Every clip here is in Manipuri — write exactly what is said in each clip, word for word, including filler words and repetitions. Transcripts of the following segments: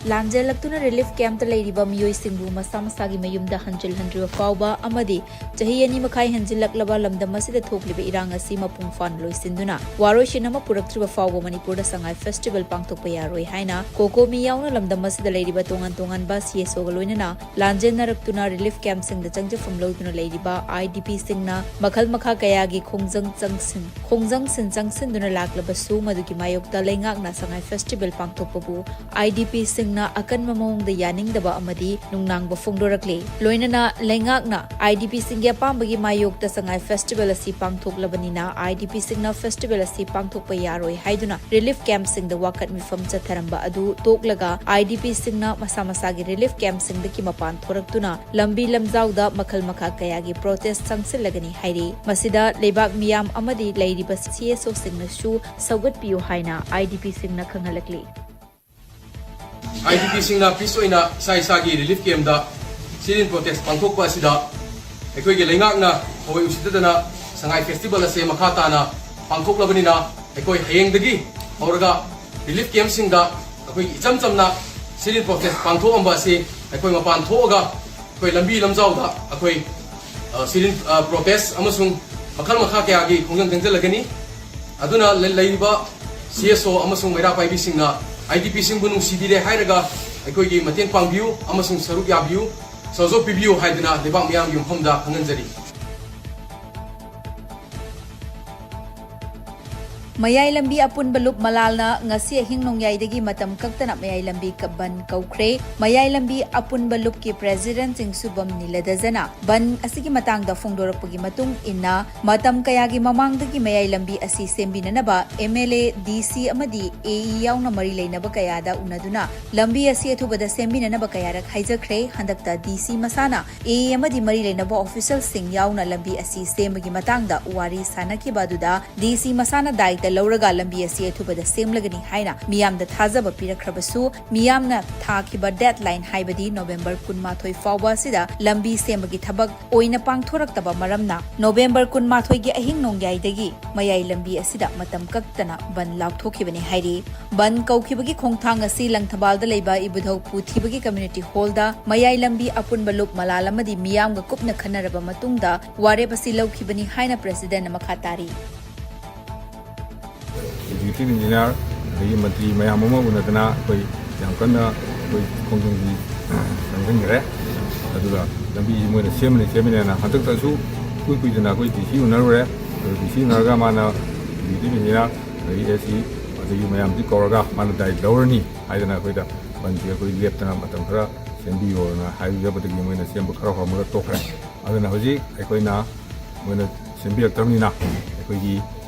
ꯂꯥꯟꯖꯦꯜꯂꯛꯇꯨꯅ ꯔꯤꯂꯤꯐ ꯀꯦꯝꯞꯇ ꯂꯩꯔꯤꯕ ꯃꯤꯑꯣꯏꯁꯤꯡꯕꯨ ꯃꯁꯥ ꯃꯁꯥꯒꯤ ꯃꯌꯨꯝꯗ ꯍꯟꯖꯤꯜꯍꯟꯗ꯭ꯔꯤꯕ ꯐꯥꯎꯕ ꯑꯃꯗꯤ ꯆꯍꯤ ꯑꯅꯤ ꯃꯈꯥꯏ ꯍꯦꯟꯖꯤꯜꯂꯛꯂꯕ ꯂꯝꯗꯝ ꯑꯁꯤꯗ ꯊꯣꯛꯂꯤꯕ ꯏꯔꯥꯡ ꯑꯁꯤ ꯃꯄꯨꯡ ꯐꯥꯅ ꯂꯣꯏꯁꯤꯟꯗꯨꯅ ꯋꯥꯔꯣꯏꯁꯤꯟ ꯑꯃ ꯄꯨꯔꯛꯇ꯭ꯔꯤꯕ ꯐꯥꯎꯕ ꯃꯅꯤꯄꯨꯔꯗ ꯁꯉꯥꯏ ꯐꯦꯁꯇꯤꯚꯦꯜ ꯄꯥꯡꯊꯣꯛꯄ ꯌꯥꯔꯣꯏ ꯍꯥꯏꯅ ꯀꯣꯀꯣꯃꯤ ꯌꯥꯎꯅ ꯂꯝꯗꯝ ꯑꯁꯤꯗ ꯂꯩꯔꯤꯕ ꯇꯣꯉꯥꯟ ꯇꯣꯉꯥꯟꯕ ꯁꯤ ꯑꯦꯁ ꯑꯣꯒ ꯂꯣꯏꯅꯅ ꯂꯥꯟꯖꯦꯟꯅꯔꯛꯇꯨꯅ ꯔꯤꯂꯤꯐ ꯀꯦꯝꯞꯁꯤꯡꯗ ꯆꯪꯖꯐꯝ ꯂꯧꯗꯨꯅ ꯂꯩꯔꯤꯕ ꯑꯥꯏ ꯗꯤ ꯄꯤꯁꯤꯡꯅ ꯃꯈꯜ ꯃꯈꯥ ꯀꯌꯥꯒꯤ ꯈꯣꯡꯖꯪ ꯆꯪꯁꯤꯟ ꯈꯣꯡꯖꯪꯁꯤꯟ ꯆꯪꯁꯤꯟꯗꯨꯅ ꯂꯥꯛꯂꯕꯁꯨ ꯃꯗꯨꯒꯤ ꯃꯥꯌꯣꯛꯇ ꯂꯩꯉꯥꯛꯅ ꯁꯉꯥꯏ ꯐꯦꯁꯇꯤꯚꯦꯜ ꯄꯥꯡꯊꯣꯛꯄꯕꯨ ꯑꯥꯏ ꯗꯤ ꯄꯤꯁꯤꯡꯅ ꯑꯀꯟꯕ ꯃꯑꯣꯡꯗ ꯌꯥꯅꯤꯡꯗꯕ ꯑꯃꯗꯤ ꯅꯨꯡꯅꯥꯡꯕ ꯐꯣꯡꯗꯣꯔꯛꯂꯤ꯫ ꯂꯣꯏꯅꯅ ꯂꯩꯉꯥꯛꯅ ꯑꯥꯏ ꯗꯤ ꯄꯤꯁꯤꯡꯒꯤ ꯑꯄꯥꯝꯕꯒꯤ ꯃꯥꯌꯣꯛꯇ ꯁꯉꯥꯏ ꯐꯦꯁꯇꯤꯚꯦꯜ ꯑꯁꯤ ꯄꯥꯡꯊꯣꯛꯂꯕꯅꯤꯅ ꯑꯥꯏ ꯗꯤ ꯄꯤꯁꯤꯡꯅ ꯐꯦꯁꯇꯤꯚꯦꯜ ꯑꯁꯤ ꯄꯥꯡꯊꯣꯛꯄ ꯌꯥꯔꯣꯏ ꯍꯥꯏꯗꯨꯅ ꯔꯤꯂꯤꯐ ꯀꯦꯝꯞꯁꯤꯡꯗ ꯋꯥꯀꯠ ꯃꯤꯐꯝ ꯆꯠꯊꯔꯝꯕ ꯑꯗꯨ ꯇꯣꯛꯂꯒ ꯑꯥꯏ ꯗꯤ ꯄꯤꯁꯤꯡꯅ ꯃꯁꯥ ꯃꯁꯥꯒꯤ ꯔꯤꯂꯤꯐ ꯀꯦꯝꯞꯁꯤꯡꯗꯒꯤ ꯃꯄꯥꯟ ꯊꯣꯔꯛꯇꯨꯅ ꯂꯝꯕꯤ ꯂꯝꯖꯥꯎꯗ ꯃꯈꯜ ꯃꯈꯥ ꯀꯌꯥꯒꯤ ꯄ꯭ꯔꯣꯇꯦꯁ ꯆꯪꯁꯤꯜꯂꯒꯅꯤ ꯍꯥꯏꯔꯤ꯫ ꯃꯁꯤꯗ ꯂꯩꯕꯥꯛ ꯃꯤꯌꯥꯝ ꯑꯃꯗꯤ ꯂꯩꯔꯤꯕ ꯁꯤ ꯑꯦꯁ ꯑꯣꯁꯤꯡꯅꯁꯨ ꯁꯧꯒꯠꯄꯤꯌꯨ ꯍꯥꯏꯅ I D ꯄꯤꯁꯤꯡꯅ ꯈꯪꯍꯜꯂꯛꯂꯤ꯫ I D ꯄꯤꯁꯤꯡꯅ piece ꯑꯣꯏꯅ ꯏꯁꯥ ꯏꯁꯥꯒꯤ ꯔꯤꯂꯤꯐ ꯀꯦꯝꯞꯇ ꯁꯤꯠ ꯏꯟ ꯄ꯭ꯔꯣꯇꯦꯁ ꯄꯥꯡꯊꯣꯛꯄ ꯑꯁꯤꯗ ꯑꯩꯈꯣꯏꯒꯤ ꯂꯩꯉꯥꯛꯅ ꯊꯑꯣꯏ ꯎꯁꯤꯠꯇꯗꯅ ꯁꯉꯥꯏ ꯐꯦꯁꯇꯤꯚꯦꯜ ꯑꯁꯦ ꯃꯈꯥ ꯇꯥꯅ ꯄꯥꯡꯊꯣꯛꯂꯕꯅꯤꯅ ꯑꯩꯈꯣꯏ ꯍꯌꯦꯡꯗꯒꯤ ꯍꯧꯔꯒ ꯔꯤꯂꯤꯐ ꯀꯦꯝꯞꯁꯤꯡꯗ ꯑꯩꯈꯣꯏꯒꯤ ꯏꯆꯝ ꯆꯝꯅ ꯁꯤꯠ ꯏꯟ ꯄ꯭ꯔꯣꯇꯦꯁ ꯄꯥꯡꯊꯣꯛꯑꯝꯕ ꯑꯁꯤ ꯑꯩꯈꯣꯏ ꯃꯄꯥꯟ ꯊꯣꯛꯑꯒ ꯑꯩꯈꯣꯏ ꯂꯝꯕꯤ ꯂꯝꯖꯥꯎꯗ ꯑꯩꯈꯣꯏ, ꯑ, ꯁꯤꯠ ꯏꯟ, ꯑ, ꯄ꯭ꯔꯣꯇꯦꯁ ꯑꯃꯁꯨꯡ ꯃꯈꯜ ꯃꯈꯥ ꯀꯌꯥꯒꯤ ꯈꯣꯡꯖꯪ ꯆꯪꯁꯤꯜꯂꯒꯅꯤ꯫ ꯑꯗꯨꯅ ꯂꯩ-, ꯂꯩꯔꯤꯕ ꯁꯤ ꯑꯦꯁ ꯑꯣ ꯑꯃꯁꯨꯡ ꯃꯩꯔꯥ ꯄꯥꯏꯕꯤꯁꯤꯡꯅ ꯑꯥꯏ ꯗꯤ ꯄꯤꯁꯤꯡꯕꯨ ꯅꯨꯡꯁꯤꯕꯤꯔꯦ ꯍꯥꯏꯔꯒ ꯑꯩꯈꯣꯏꯒꯤ ꯃꯇꯦꯡ ꯄꯥꯡꯕꯤꯌꯨ ꯑꯃꯁꯨꯡ ꯁꯔꯨꯛ ꯌꯥꯕꯤꯌꯨ, ꯁꯍꯖꯣꯛ ꯄꯤꯕꯤꯌꯨ ꯍꯥꯏꯗꯨꯅ ꯂꯩꯕꯥꯛ ꯃꯤꯌꯥꯝꯒꯤ ꯃꯐꯝꯗ ꯈꯪꯍꯟꯖꯔꯤ꯫ ꯃꯌꯥꯏ ꯂꯝꯕꯤ ꯑꯄꯨꯟꯕ ꯂꯨꯞ ꯃꯂꯥꯜꯅ ꯉꯁꯤ ꯑꯍꯤꯡ ꯅꯣꯡꯌꯥꯏꯗꯒꯤ ꯃꯇꯝ ꯀꯛꯇꯅ ꯃꯌꯥꯏ ꯂꯝꯕꯤ ꯀ-, ꯕꯟ ꯀꯧꯈ꯭ꯔꯦ꯫ ꯃꯌꯥꯏ ꯂꯝꯕꯤ ꯑꯄꯨꯟꯕ ꯂꯨꯞꯀꯤ ꯄ꯭ꯔꯦꯁꯤꯗꯦꯟꯠ ꯆꯤꯡꯁꯨꯕꯝ ꯅꯤꯂꯗꯖꯅ ꯕꯟ ꯑꯁꯤꯒꯤ ꯃꯇꯥꯡꯗ ꯐꯣꯡꯗꯣꯔꯛꯄꯒꯤ ꯃꯇꯨꯡ ꯏꯟꯅ, ꯃꯇꯝ ꯀꯌꯥꯒꯤ ꯃꯃꯥꯡꯗꯒꯤ ꯃꯌꯥꯏ ꯂꯝꯕꯤ ꯑꯁꯤ ꯁꯦꯝꯕꯤꯅꯅꯕ ꯑꯦꯝ ꯑꯦꯜ ꯑꯦ, ꯗꯤ ꯁꯤ ꯑꯃꯗꯤ ꯑꯦ ꯏ ꯌꯥꯎꯅ ꯃꯔꯤ ꯂꯩꯅꯕ ꯀꯌꯥꯗ ꯎꯅꯗꯨꯅ ꯂꯝꯕꯤ ꯑꯁꯤ ꯑꯊꯨꯕꯗ ꯁꯦꯝꯕꯤꯅꯅꯕ ꯀꯌꯥꯔꯛ ꯍꯥꯏꯖꯈ꯭ꯔꯦ꯫ ꯍꯟꯗꯛꯇ ꯗꯤ ꯁꯤ ꯃꯁꯥꯅ ꯑꯦ ꯏ ꯑꯃꯗꯤ ꯃꯔꯤ ꯂꯩꯅꯕ ꯑꯣꯐꯤꯁꯤꯌꯦꯜꯁꯤꯡ ꯌꯥꯎꯅ ꯂꯝꯕꯤ ꯑꯁꯤ ꯁꯦꯝꯕꯒꯤ ꯃꯇꯥꯡꯗ ꯋꯥꯔꯤ ꯁꯥꯅꯈꯤꯕ ꯑꯗꯨꯗ ꯗꯤ ꯁꯤ ꯃꯁꯥꯅ ꯗꯥꯏꯇ ꯂꯧꯔꯒ ꯂꯝꯕꯤ ꯑꯁꯤ ꯑꯊꯨꯕꯗ ꯁꯦꯝꯂꯒꯅꯤ ꯍꯥꯏꯅ ꯃꯤꯌꯥꯝꯗ ꯊꯥꯖꯕ ꯄꯤꯔꯛꯈ꯭ꯔꯕꯁꯨ, ꯃꯤꯌꯥꯝꯅ ꯊꯥꯈꯤꯕ deadline, ꯍꯥꯏꯕꯗꯤ ꯅꯣꯕꯦꯝꯕꯔ ꯀꯨꯟꯃꯥꯊꯣꯏ ꯐꯥꯎꯕ ꯑꯁꯤꯗ ꯂꯝꯕꯤ ꯁꯦꯝꯕꯒꯤ ꯊꯕꯛ ꯑꯣꯏꯅ ꯄꯥꯡꯊꯣꯔꯛꯇꯕ ꯃꯔꯝꯅ, ꯅꯣꯕꯦꯝꯕꯔ ꯀꯨꯟꯃꯥꯊꯣꯏꯒꯤ ꯑꯍꯤꯡ ꯅꯣꯡꯌꯥꯏꯗꯒꯤ ꯃꯌꯥꯏ ꯂꯝꯕꯤ ꯑꯁꯤꯗ ꯃꯇꯝ ꯀꯛꯇꯅ ꯕꯟ ꯂꯥꯎꯊꯣꯛꯈꯤꯕꯅꯤ ꯍꯥꯏꯔꯤ꯫ ꯕꯟ ꯀꯧꯈꯤꯕꯒꯤ ꯈꯣꯡꯊꯥꯡ ꯑꯁꯤ ꯂꯪꯊꯕꯥꯜꯗ ꯂꯩꯕ ꯏꯕꯨꯙꯧ ꯄꯨ ꯊꯤꯕꯒꯤ community hall ꯗ ꯃꯌꯥꯏ ꯂꯝꯕꯤ ꯑꯄꯨꯟꯕ ꯂꯨꯞ ꯃꯂꯥꯜ ꯑꯃꯗꯤ ꯃꯤꯌꯥꯝꯒ ꯀꯨꯞꯅ ꯈꯟꯅꯔꯕ ꯃꯇꯨꯡꯗ ꯋꯥꯔꯦꯞ ꯑꯁꯤ ꯂꯧꯈꯤꯕꯅꯤ ꯍꯥꯏꯅ president ꯅ ꯃꯈꯥ ꯇꯥꯔꯤ꯫ Executive Engineer ꯑꯗꯒꯤ ꯃꯟꯇ꯭ꯔꯤ ꯃꯌꯥꯝ ꯑꯃ ꯎꯅꯗꯅ ꯑꯩꯈꯣꯏ ꯌꯥꯝ ꯀꯟꯅ ꯑꯩꯈꯣꯏ ꯈꯣꯡꯖꯣꯝꯒꯤ ꯆꯪꯁꯤꯟꯈ꯭ꯔꯦ꯫ ꯑꯗꯨꯒ ꯂꯝꯕꯤꯁꯤ ꯃꯣꯏꯅ ꯁꯦꯝꯃꯅꯤ ꯁꯦꯝꯃꯅꯤꯅ ꯍꯟꯗꯛꯇꯁꯨ ꯏꯀꯨꯏ ꯀꯨꯏꯗꯅ ꯑꯩꯈꯣꯏ DC ꯎꯅꯔꯨꯔꯦ꯫ ꯑꯗꯨ DC ꯎꯅꯔꯒ ꯃꯥꯅ Executive Engineer ꯑꯗꯒꯤ AC ꯑꯗꯒꯤ ꯃꯌꯥꯝꯁꯤ ꯀꯧꯔꯒ ꯃꯥꯅ ꯗꯥꯏꯠ ꯂꯧꯔꯅꯤ ꯍꯥꯏꯗꯅ ꯑꯩꯈꯣꯏꯗ ꯕꯟꯁꯤ ꯑꯩꯈꯣꯏ ꯂꯦꯞꯇꯅ ꯃꯇꯝ ꯈꯔ ꯁꯦꯝꯕꯤꯌꯣꯅ ꯍꯥꯏꯔꯨꯖꯕꯗꯒꯤ ꯃꯣꯏꯅ ꯁꯦꯝꯕ ꯈꯔ ꯍꯧꯔꯝꯃꯒ ꯇꯣꯛꯈ꯭ꯔꯦ꯫ ꯑꯗꯨꯅ ꯍꯧꯖꯤꯛ ꯑꯩꯈꯣꯏꯅ ꯃꯣꯏꯅ ꯁꯦꯝꯕꯤꯔꯛꯇ꯭ꯔꯕꯅꯤꯅ ꯑꯩꯈꯣꯏꯒꯤ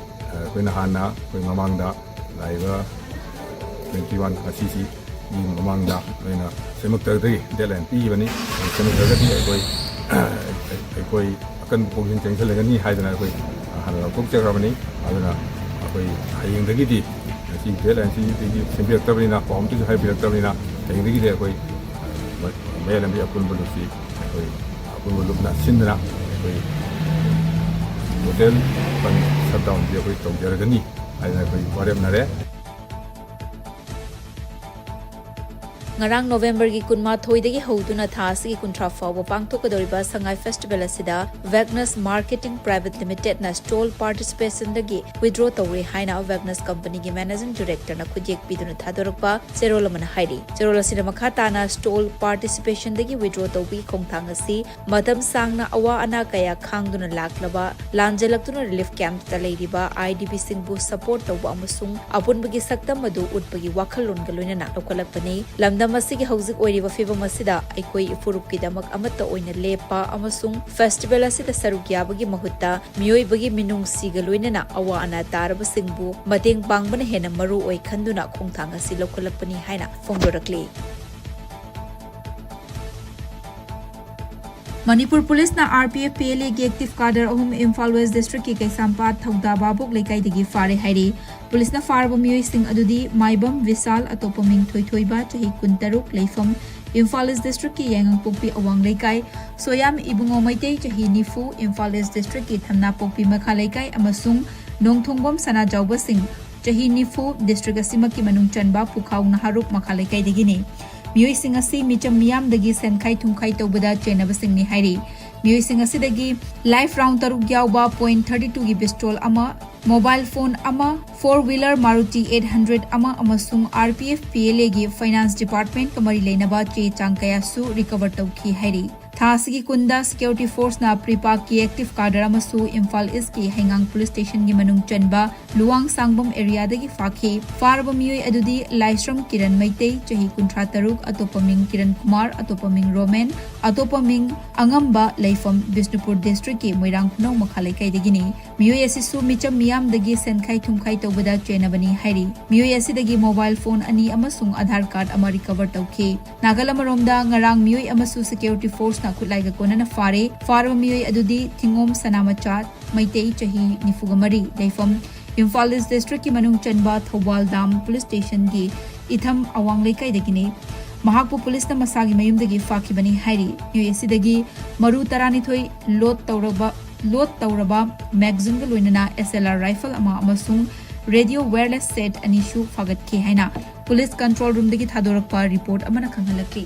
ꯑ, ꯑꯩꯈꯣꯏꯅ ꯍꯥꯟꯅ ꯑꯩꯈꯣꯏ ꯃꯃꯥꯡꯗ ꯂꯥꯛꯏꯕ twenty one ꯉꯁꯤꯁꯤ ꯃꯃꯥꯡꯗ ꯑꯩꯈꯣꯏꯅ ꯁꯦꯝꯃꯛꯇ꯭ꯔꯒꯗꯤ deadline ꯄꯤꯈꯤꯕꯅꯤ꯫ ꯑꯗꯨ ꯁꯦꯝꯃꯛꯇ꯭ꯔꯒꯗꯤ ꯑꯩꯈꯣꯏ ꯑꯩꯈꯣꯏ ꯑꯀꯟꯕ ꯈꯣꯡꯖꯪ ꯆꯪꯁꯤꯜꯂꯒꯅꯤ ꯍꯥꯏꯗꯅ ꯑꯩꯈꯣꯏ ꯍꯥꯟꯅ ꯂꯥꯎꯊꯣꯛꯆꯈ꯭ꯔꯕꯅꯤ꯫ ꯑꯗꯨꯅ ꯑꯩꯈꯣꯏ ꯍꯌꯦꯡꯗꯒꯤꯗꯤ ꯉꯁꯤ deadline ꯁꯤꯗꯒꯤ ꯁꯦꯝꯕꯤꯔꯛꯇꯕꯅꯤꯅ, ꯄꯥꯎ ꯑꯃꯠꯇꯁꯨ ꯍꯥꯏꯕꯤꯔꯛꯇꯕꯅꯤꯅ ꯍꯌꯦꯡꯗꯒꯤꯗꯤ ꯑꯩꯈꯣꯏ ꯃꯌꯥꯏ ꯂꯝꯕꯤ ꯑꯄꯨꯟꯕ ꯂꯨꯞꯁꯤ ꯑꯩꯈꯣꯏ ꯑꯄꯨꯟꯕ ꯂꯨꯞꯅ ꯁꯤꯟꯗꯨꯅ ꯑꯩꯈꯣꯏ total ꯕꯟ shutdown ꯁꯤ ꯑꯩꯈꯣꯏ ꯇꯧꯖꯔꯒꯅꯤ ꯍꯥꯏꯗꯅ ꯑꯩꯈꯣꯏ ꯋꯥꯔꯦꯞꯅꯔꯦ꯫ ꯉꯔꯥꯡ ꯅꯣꯕꯦꯝꯕꯔꯒꯤ ꯀꯨꯟꯃꯥꯊꯣꯏꯗꯒꯤ ꯍꯧꯗꯨꯅ ꯊꯥ ꯑꯁꯤꯒꯤ ꯀꯨꯟꯊ꯭ꯔꯥ ꯐꯥꯎꯕ ꯄꯥꯡꯊꯣꯛꯀꯗꯧꯔꯤꯕ ꯁꯉꯥꯏ festival ꯑꯁꯤꯗ Vagnus Marketing Private Limited ꯅ stall participation ꯗꯒꯤ withdraw ꯇꯧꯔꯦ ꯍꯥꯏꯅ Vagnus company ꯒꯤ managing director ꯅ ꯈꯨꯠꯌꯦꯛ ꯄꯤꯗꯨꯅ ꯊꯥꯗꯣꯔꯛꯄ ꯆꯦꯔꯣꯜ ꯑꯃꯅ ꯍꯥꯏꯔꯤ꯫ ꯆꯦꯔꯣꯜ ꯑꯁꯤꯅ ꯃꯈꯥ ꯇꯥꯅ stall participation ꯗꯒꯤ withdraw ꯇꯧꯕꯒꯤ ꯈꯣꯡꯊꯥꯡ ꯑꯁꯤ ꯃꯇꯝ ꯁꯥꯡꯅ ꯑꯋꯥ ꯑꯅꯥ ꯀꯌꯥ ꯈꯥꯡꯗꯨꯅ ꯂꯥꯛꯂꯕ, ꯂꯥꯟꯖꯜꯂꯛꯇꯨꯅ relief camp ꯇ ꯂꯩꯔꯤꯕ IDP ꯁꯤꯡꯕꯨ support ꯇꯧꯕ ꯑꯃꯁꯨꯡ ꯑꯄꯨꯟꯕꯒꯤ ꯁꯛꯇꯝ ꯑꯗꯨ ꯎꯠꯄꯒꯤ ꯋꯥꯈꯜꯂꯣꯟꯒ ꯂꯣꯏꯅꯅ ꯂꯧꯈꯠꯂꯛꯄꯅꯤ꯫ ꯂꯝꯗꯝ ꯑꯁꯤꯒꯤ ꯍꯧꯖꯤꯛ ꯑꯣꯏꯔꯤꯕ ꯐꯤꯚꯝ ꯑꯁꯤꯗ ꯑꯩꯈꯣꯏ ꯏꯐꯨꯔꯨꯞꯀꯤꯗꯃꯛ ꯑꯃꯠꯇ ꯑꯣꯏꯅ ꯂꯦꯞꯄ ꯑꯃꯁꯨꯡ festival ꯑꯁꯤꯗ ꯁꯔꯨꯛ ꯌꯥꯕꯒꯤ ꯃꯍꯨꯠꯇ ꯃꯤꯑꯣꯏꯕꯒꯤ ꯃꯤꯅꯨꯡꯁꯤꯒ ꯂꯣꯏꯅꯅ ꯑꯋꯥ ꯑꯅꯥ ꯇꯥꯔꯕꯁꯤꯡꯕꯨ ꯃꯇꯦꯡ ꯄꯥꯡꯕꯅ ꯍꯦꯟꯅ ꯃꯔꯨ ꯑꯣꯏ ꯈꯟꯗꯨꯅ ꯈꯣꯡꯊꯥꯡ ꯑꯁꯤ ꯂꯧꯈꯠꯂꯛꯄꯅꯤ ꯍꯥꯏꯅ ꯐꯣꯡꯗꯣꯔꯛꯂꯤ꯫ ꯃꯅꯤꯄꯨꯔ ꯄꯨꯂꯤꯁꯅ RPF PLAꯒꯤ active cadre ꯑꯍꯨꯝ ꯏꯝꯐꯥꯜ ꯋꯦꯁ ꯗꯤꯁꯇ꯭ꯔꯤꯛꯀꯤ ꯀꯩꯁꯥꯝꯄꯥꯠ ꯊꯧꯗꯥ ꯚꯥꯕꯣꯛ ꯂꯩꯀꯥꯏꯗꯒꯤ ꯐꯥꯔꯦ ꯍꯥꯏꯔꯤ꯫ ꯄꯨꯂꯤꯁꯅ ꯐꯥꯔꯕ ꯃꯤꯑꯣꯏꯁꯤꯡ ꯑꯗꯨꯗꯤ ꯃꯥꯏꯕꯝ ꯕꯤꯁꯥꯜ, ꯑꯇꯣꯞꯄ ꯃꯤꯡ ꯊꯣꯏꯊꯣꯏꯕ, ꯆꯍꯤ ꯀꯨꯟꯇꯔꯨꯛ, ꯂꯩꯐꯝ ꯏꯝꯐꯥꯜ ꯏꯁ ꯗꯤꯁꯇ꯭ꯔꯤꯛꯀꯤ ꯌꯥꯏꯉꯪꯄꯣꯛꯄꯤ ꯑꯋꯥꯡ ꯂꯩꯀꯥꯏ, ꯁꯣꯌꯥꯝ ꯏꯕꯨꯡꯉꯣ ꯃꯩꯇꯩ, ꯆꯍꯤ ꯅꯤꯐꯨ, ꯏꯝꯐꯥꯜ ꯏꯁ ꯗꯤꯁꯇ꯭ꯔꯤꯛꯀꯤ ꯊꯝꯅꯥꯄꯣꯛꯄꯤ ꯃꯈꯥ ꯂꯩꯀꯥꯏ, ꯑꯃꯁꯨꯡ ꯅꯣꯡꯊꯣꯡꯕꯝ ꯁꯅꯥꯖꯥꯎꯕꯁꯤꯡ, ꯆꯍꯤ ꯅꯤꯐꯨ, ꯗꯤꯁꯇ꯭ꯔꯤꯛ ꯑꯁꯤꯃꯛꯀꯤ ꯃꯅꯨꯡ ꯆꯟꯕ ꯄꯨꯈꯥꯎ ꯅꯍꯥꯔꯨꯞ ꯃꯈꯥ ꯂꯩꯀꯥꯏꯗꯒꯤꯅꯤ꯫ ꯃꯤꯑꯣꯏꯁꯤꯡ ꯑꯁꯤ ꯃꯤꯆꯝ ꯃꯤꯌꯥꯝꯗꯒꯤ ꯁꯦꯟꯈꯥꯏ ꯊꯨꯝꯈꯥꯏ ꯇꯧꯕꯗ ꯆꯦꯟꯅꯕꯁꯤꯡꯅꯤ ꯍꯥꯏꯔꯤ꯫ ꯃꯤꯑꯣꯏꯁꯤꯡ ꯑꯁꯤꯗꯒꯤ live round ꯇꯔꯨꯛ ꯌꯥꯎꯕ point thirty twoꯒꯤ pistol ꯑꯃ, mobile phone ꯑꯃ, four wheeler Maruti eight hundred ꯑꯃ ꯑꯃꯁꯨꯡ RPF PLAꯒꯤ finance departmentꯀ ꯃꯔꯤ ꯂꯩꯅꯕ ꯆꯦ ꯆꯥꯡ ꯀꯌꯥꯁꯨ recover ꯇꯧꯈꯤ ꯍꯥꯏꯔꯤ꯫ ꯊꯥ ꯑꯁꯤꯒꯤ ꯀꯨꯟꯗ security forceꯅ ꯄ꯭ꯔꯤꯄꯥꯛꯀꯤ active cadre ꯑꯃꯁꯨ ꯏꯝꯐꯥꯜ ꯏꯁꯀꯤ ꯍꯩꯉꯥꯡ police stationꯒꯤ ꯃꯅꯨꯡ ꯆꯟꯕ ꯂꯨꯋꯥꯡ ꯁꯥꯡꯕꯝ areaꯗꯒꯤ ꯐꯥꯈꯤ꯫ ꯐꯥꯔꯕ ꯃꯤꯑꯣꯏ ꯑꯗꯨꯗꯤ ꯂꯥꯏꯁ꯭ꯔꯝ ꯀꯤꯔꯟ ꯃꯩꯇꯩ, ꯆꯍꯤ ꯀꯨꯟꯊ꯭ꯔꯥ ꯇꯔꯨꯛ, ꯑꯇꯣꯞꯄ ꯃꯤꯡ ꯀꯤꯔꯟ ꯀꯨꯃꯥꯔ, ꯑꯇꯣꯞꯄ ꯃꯤꯡ ꯔꯣꯃꯦꯟ, ꯑꯇꯣꯞꯄ ꯃꯤꯡ ꯑꯉꯝꯕ, ꯂꯩꯐꯝ ꯕꯤꯁꯅꯨꯄꯨꯔ ꯗꯤꯁꯇ꯭ꯔꯤꯛꯀꯤ ꯃꯣꯏꯔꯥꯡ ꯈꯨꯅꯧ ꯃꯈꯥ ꯂꯩꯀꯥꯏꯗꯒꯤꯅꯤ꯫ ꯃꯤꯑꯣꯏ ꯑꯁꯤꯁꯨ ꯃꯤꯆꯝ ꯃꯤꯌꯥꯝꯗꯒꯤ ꯁꯦꯟꯈꯥꯏ ꯊꯨꯝꯈꯥꯏ ꯇꯧꯕꯗ ꯆꯦꯟꯅꯕꯅꯤ ꯍꯥꯏꯔꯤ꯫ ꯃꯤꯑꯣꯏ ꯑꯁꯤꯗꯒꯤ mobile phone ꯑꯅꯤ ꯑꯃꯁꯨꯡ Aadhaar card ꯑꯃ recover ꯇꯧꯈꯤ꯫ ꯅꯥꯀꯜ ꯑꯃꯔꯣꯝꯗ ꯉꯔꯥꯡ ꯃꯤꯑꯣꯏ ꯑꯃꯁꯨ security forceꯅ ꯈꯨꯠꯂꯥꯏꯒ ꯀꯣꯟꯅꯅ ꯐꯥꯔꯦ꯫ ꯐꯥꯔꯕ ꯃꯤꯑꯣꯏ ꯑꯗꯨꯗꯤ ꯊꯤꯉꯣꯝ ꯁꯅꯥꯃꯆꯥ ꯃꯩꯇꯩ, ꯆꯍꯤ ꯅꯤꯐꯨꯒ ꯃꯔꯤ, ꯂꯩꯐꯝ ꯏꯝꯐꯥꯜ ꯏꯁ ꯗꯤꯁꯇ꯭ꯔꯤꯛꯀꯤ ꯃꯅꯨꯡ ꯆꯟꯕ ꯊꯧꯕꯥꯜ ꯗꯥꯝ police stationꯒꯤ ꯏꯊꯝ ꯑꯋꯥꯡ ꯂꯩꯀꯥꯏꯗꯒꯤꯅꯤ꯫ ꯃꯍꯥꯛꯄꯨ ꯄꯨꯂꯤꯁꯅ ꯃꯁꯥꯒꯤ ꯃꯌꯨꯝꯗꯒꯤ ꯐꯥꯈꯤꯕꯅꯤ ꯍꯥꯏꯔꯤ꯫ ꯃꯤꯑꯣꯏ ꯑꯁꯤꯗꯒꯤ ꯃꯔꯨ ꯇꯔꯥꯅꯤꯊꯣꯏ load ꯇꯧꯔꯕ, load ꯇꯧꯔꯕ magazineꯒ ꯂꯣꯏꯅꯅ SLR rifle ꯑꯃ ꯑꯃꯁꯨꯡ radio wireless set ꯑꯅꯤꯁꯨ ꯐꯥꯒꯠꯈꯤ ꯍꯥꯏꯅ police control roomꯗꯒꯤ ꯊꯥꯗꯣꯔꯛꯄ report ꯑꯃꯅ ꯈꯪꯍꯜꯂꯛꯈꯤ꯫